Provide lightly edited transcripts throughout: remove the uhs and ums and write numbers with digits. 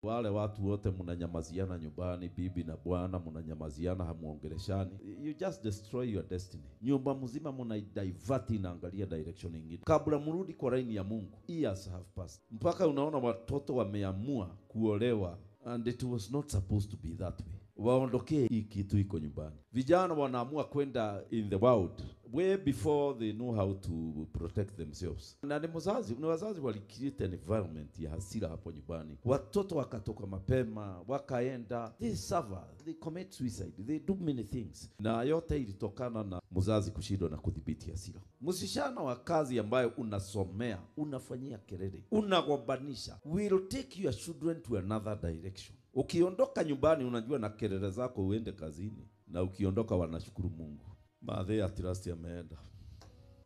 Wale watu wote mnanyamaziana nyumbani, bibi na bwana mnanyamaziana, hamuongeleshani, you just destroy your destiny. Nyumba mzima mnaidivert, inaangalia direction ingine. Kabla mrudi kwa laini ya Mungu, years have passed, mpaka unaona watoto wameamua kuolewa and it was not supposed to be that way. Waondokee hii kitu iko nyumbani. Vijana wanaamua kwenda in the world way before they know how to protect themselves. Na ni mzazi, ni wazazi wali create an environment ya hasira hapo nyumbani. Watoto wakatoka mapema, wakaenda, they suffer, they commit suicide, they do many things. Na yote ilitokana na mzazi kushindwa na kudhibiti hasira. Msichana wa kazi ambayo unasomea, unafanyia kelele, unagombanisha, will take your children to another direction. Ukiondoka nyumbani unajua na kelele zako uende kazini, na ukiondoka wanashukuru Mungu. Maadhe ya trust ameenda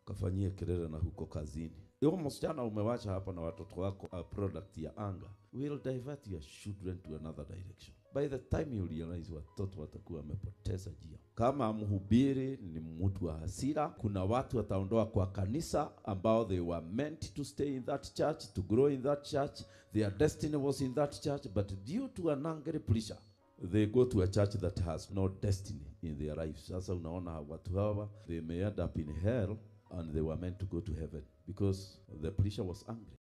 kafanyie kelele na huko kazini. Hiyo msichana umewacha hapa na watoto wako, a product ya anger, will divert your children to another direction. By the time you realize, watoto watakuwa wamepoteza njia. Kama mhubiri ni mtu wa hasira, kuna watu wataondoa kwa kanisa ambao they were meant to stay in that church, to grow in that church, their destiny was in that church, but due to an angry preacher they go to a church that has no destiny in their lives. Sasa unaona watu hawa, they may end up in hell and they were meant to go to heaven because the preacher was angry.